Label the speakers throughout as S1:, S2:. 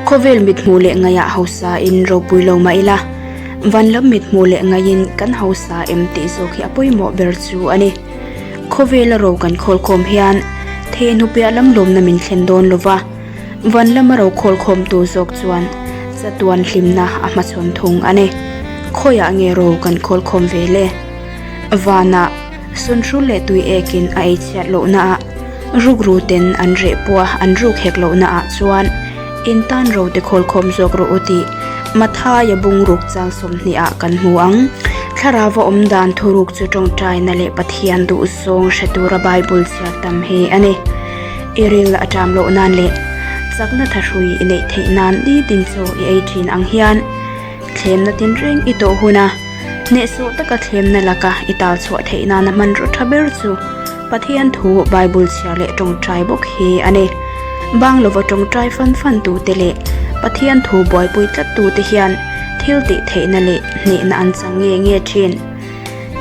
S1: Khawvel mithmuh leh ngaihah hausa in ropui lo mah ila, van lam mithmuh leh ngaihin kan hausa em tih zawk hi a pawimawh ber chu a ni. Khawvela ro kan khawlkhawm hian thehnu piah lam lawmna min thlen dawn lo va, van lama ro khawlkhawmtu zawk chuan chatuan hlimna a hmachhawn thung a ni. Khawiah nge ro kan khawlkhawm ve le? Vanah sunhrul leh tui ekin a ei chhiat lohnaah, rukru ten an reh pawha an ruk hek lohnaah chuan in tan ro te khawlkhawm zawk rawh u tih Mathaia bungruk chang sawmhnih ah kan hmu ang. Thlarauva awm dan thuruk chu tawngtaina leh Pathian duh zawng hre tura Bible chhiar tam hi a ni. I ril a ṭam loh nan leh chakna thahrui i neih theih nan nitin chaw i ei ṭhin ang hian thlemna tinreng i tawh hun a, hnehsawh taka thlemna laka i tal chhuah theih nana hmanraw ṭha ber chu Pathian thu Bible chhiar leh tawngtai bawk hi a ni. Bang lova tawngtai fan fan tute leh Pathian thu buaipui tlat tute hian thil tih theihna leh hnehna an chang nge nge thin.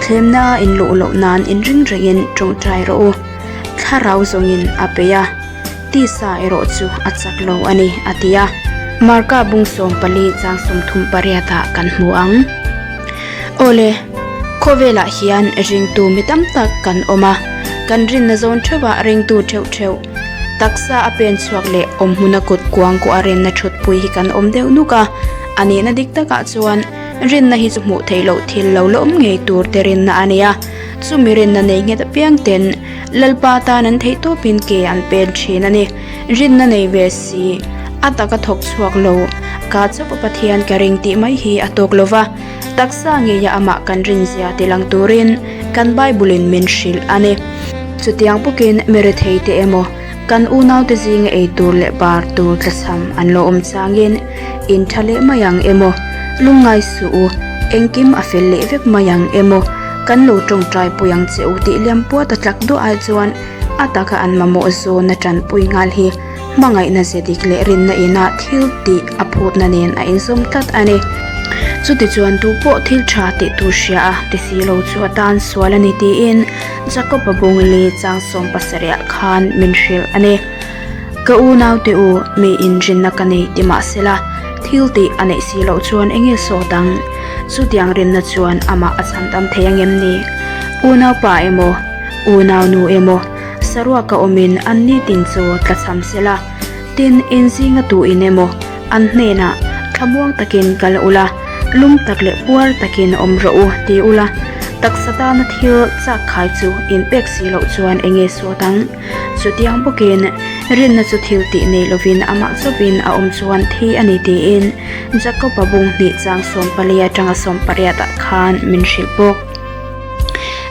S1: Thlemna a inluh loh nan inring rengin tawngtai rawh u. Thlarau zawngin a peih a, tisa erawh chu a chak lo a ni, a ti a. Marka bung 14 chang 38 ah kan hmu ang. Awle, khawvelah hian ringtu mi tam tak kan awm a, kan rinna zawn theuhah ringtu theuh theuh, taksa a pen chhuak leh awm hmuna kut kuang kuah a rinna thutpui hi kan awm deuh nuk a, a nihna dik takah chuan rinna hi chu hmuh theih loh thil lo la awm ngei tur te rinna a ni a, chumi rinna nei nghet apiang ten Lalpa tan an theih tawpin ke an pen thin a ni. Rinna nei ve si, a taka thawk chhuak lo, ka chauh a Pathian ka ring tih mai hi a tawk lo va, taksa ngeia amah kan rinzia ti lang turin kan Bible-in min hrilh a ni. Chutiang bawkin mi rethei te emaw, kan unaute zinga ei tur leh bar tur tlachham an lo awm changin in tha leh mai ang emaw, lungngai suh u, engkim a fel leh vek mai ang emaw, kan lo tawngtai pui ang che u tih liam puat a tlak duah ai chuan A taka an mamawh zawna tanpui nghal hi hmangaihna ze dik leh rinna ina thil tih a phutna nen a inzawm tlat a ni. Chutichuan tu pawh thil tha tih tur hria a ti si lo chu a tan sual a ni tiin Jakob-a bung li chang 17 ah khan min hrilh a ni. Ka unaute u, mi inrinna ka nei ti mah sela, thil tih a neih si loh chuan eng nge sawt ang? Chutiang rinna chuan amah a chhandam thei angem ni? Unaupa emaw? Unau nu emaw, saruaka awmin an nitin chu tlachham sela, tin inzinga tu in emaw an hnenah thlamuang takin kal ula, lum tak leh puar takin awm rawh u ti ula, taksa tana thil chak khai chu in pek si loh chuan enge sawt ang? Chutiang bawkin rinna chu thil tih nei lovin amah chauhin a awm chuan thi a ni tiin Jakob-a bung hnih chang 14 atanga 18 ah khan min hrilh bawk.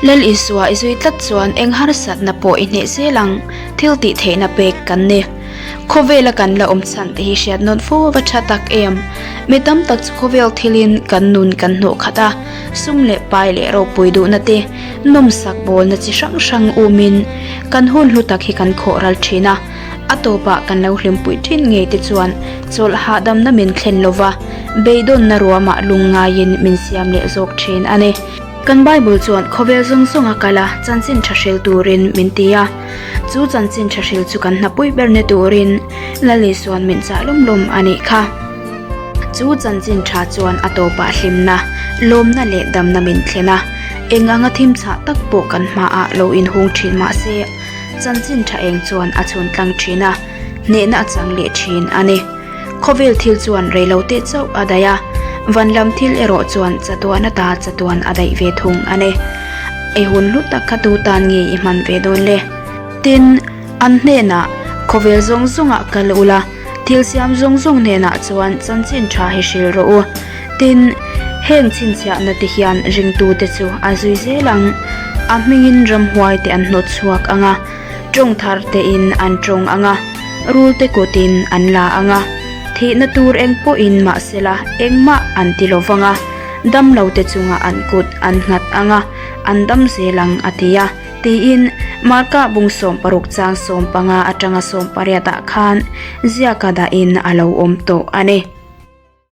S1: Lal Isua i zui tlat chuan eng harsatna pawh i hneh zel ang, thil tih theihna pek kan ni. Khawvela kan la awm chhan te hi hriat nawn fo va tha tak em? Mi tam tak chu khawvel thilin kan nun kan hnawh khat a, sum leh pai leh ropui duhna te, nawmsak bawlna chi hrang hrang umin kan hun hlu tak hi kan khawh ral thin a, a tawpah kan lo hlimpui thin ngei te chuan chawlh hahdamna min thlen lova, beidawnna ruamah lungngaiin min siam leh zawk thin a ni. Kan Bible chuan khawvel zawng zawng a kal a, chanchin tha hril turin min ti a. Chu chanchin tha hril chu kan hnapui ber ni turin Lal Isuan min chah lawm lawm a nih kha. Chu chanchin tha chuan a tawpah hlimna, lawmna leh damna min thlen a. Eng anga thim chhah tak pawh kan hmaah lo inhung thin mah se, chanchin tha eng chuan a chhun tlang thin a, hnehna a chang leh thin a ni. Khawvel thil chuan reilo teh chauh a daih a, van lam thil erawh chuan chatuan ata chatuan a daih ve thung a ni. I hun hlu tak kha tu tan nge i hman ve dawn le? Tin, an hnenah, Khawvel zawng zawngah kal ula, thil siam zawng zawng hnenah chuan chanchin tha hi hrilh rawh u. Tin, heng chhinchhiahna te hian ringtute chu a zui zel ang. A hmingin ramhuai te an hnawt chhuak ang a, tawng thar tein an tawng ang a, rul te kutin an la ang a, thihna tur eng pawhin mahsela engmah an ti lo vang a, damlo te chungah an kut an nghat ang a, an dam zel ang a ti a, tiin Marka bung 16 chang 15 atanga 18 ah khan ziaka dahin a lo awm tawh a ni.